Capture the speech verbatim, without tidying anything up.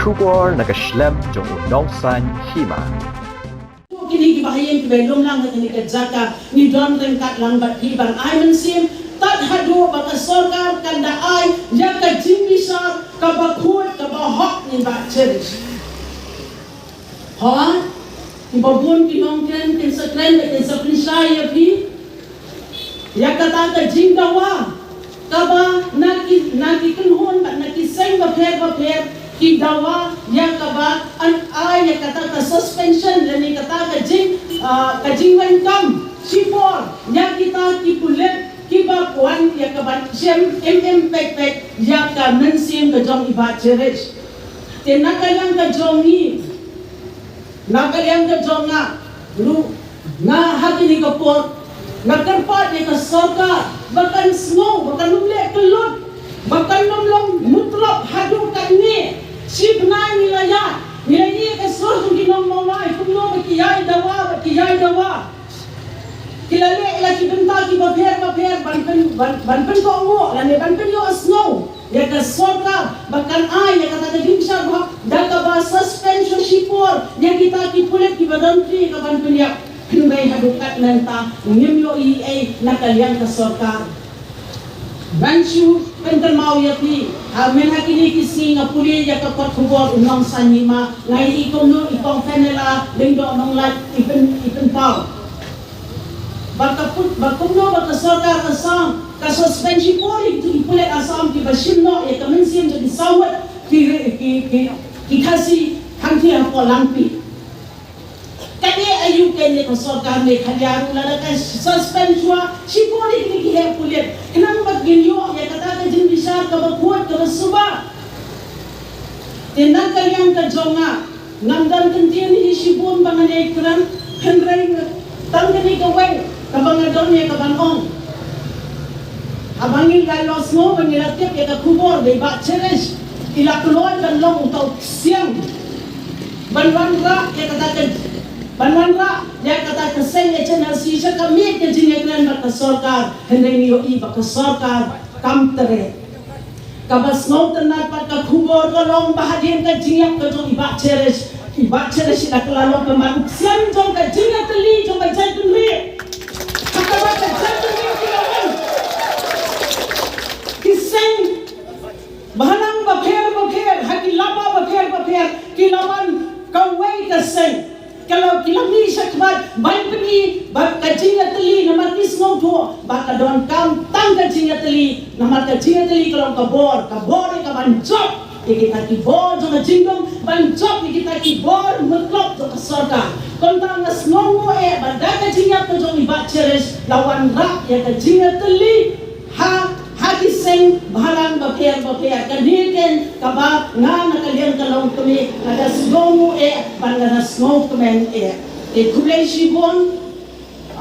Khubor na ka shlem jong u nongsan hima. Kine ki bahaïing kiba lum lang ha kane ka jaka, ngi don ryngkat lang bad phi ban ai mynsiem tad haduh ba ka sorkar kan da ai ïa ka jingbishar kaba khuid kaba hok ïa i Bah Cherish. Hooid, kiba bun ki nongkren kin sa kren bad kin sa pynshai ïa phi ïa kata ka jingdawa kaba na ki, na ki kynhun bad na ki seng bapher bapher ki dawa ïa kaba an ai ïa kata ka suspension lane kata ka jing, ah, ka jingweng kam shipor ïa kita ki pulit kiba wan ïa ka ban shem im im pek pek ïa ka mynsiem ka jong i Bah Cherish. Te na ka liang ka jong ngi, na ka liang ka jong nga ruh, nga ha kine ki por nga kyrpad ïa ka sorkar ba kan sngew, ba kan ym leh kyllut, ba kan ym long mutlop haduh katne. Shi bnai ngi la ïaid, ngi la ïohi ka sur jong ki nong Mawlai kumno ba ki ïai dawa, ba ki ïai dawa. Ki la leh la ki bynta kiba pher ba pher ban pyn, ban, ban pynkohnguh lane ban pynïohsngew ïa ka sorkar ba kan ai ïa kata ka jingbishar ba hok da kaba suspend shuh shipor ïa kita ki pulit kiba don ki ka ban pynïap. Hynrei haduh katne mynta ngim ïohi ei na ka liang ka sorkar. Ngan shu pynkynmaw ïa phi, ha mynta kine ki sngi nga pule ïa ka kot khubor u nongsan hima, nga ïohi kumno i Kong Fenella Lyngdoh Nonglait i pyn, i pynpaw ba ka put, ba kumno ba ka sorkar Assam ka suspend shipor ïa ki pulit Assam kiba shim noh ïa ka mynsiem jong ki saw ngut ki, ki, ki, ki Khasi hangtei hapoh Langpih. Kane aïu kane ka sorkar Meghalaya ruh lada ka suspend shuwa shipor ïa kine ki heh pulit khnang ba kin ïoh ïa kata ka jingbishar kaba khuid kaba suba. Te na ka liang ka jong nga, ngam don kyntien hi shibun ba ngan ïai kren, hynrei tang kane kawei kaba nga don ïa ka ban ong. Haba ngi la ïohsngew ba ngi la tip ïa ka khubor ba i Bah Cherish i la kloi ban long uta u ksiang ban wanrah ïa kata ka, ban wanrah ïa kata ka seng H N R C sha ka miet ka jingïakren bad ka sorkar, hynrei ngi ïohi ba ka sorkar kam treh. Kaba sngewtynnat pat ka khubor ka long ba hadien ka jingïap ka jong i Bah Cherish, i Bah Cherish i la kylla long kumba u ksiang jong ka jingïatylli jong ka jaitbynriew. Ha kaba ka jaitbynriew ki la wan, ki seng bhalang bapher bapher, ha ki lama bapher bapher ki la wan kawei ka seng. Ka la, ki la mih shakhmat ban pyni ba ka jingïatylli namar ki sngewthuh ba ka donkam tang ka jingïatylli, namar ka jingïatylli ka long ka bor, ka bor ïa ka ban jop ïa kita ki bor jong ka jingdum, ban jop ïa kita ki bor mutlop jong ka sorkar. Kumta nga sngewnguh eh ba da ka jingïap ka jong i Bah Cherish la wanrah ïa ka jingïatylli ha, ha ki seng bhalang bapher bapher. Kane keiñ kaba nga na ka liang ka longkmie nga da sngewnguh eh bad nga da sngewkmen eh. Te khublei shibun.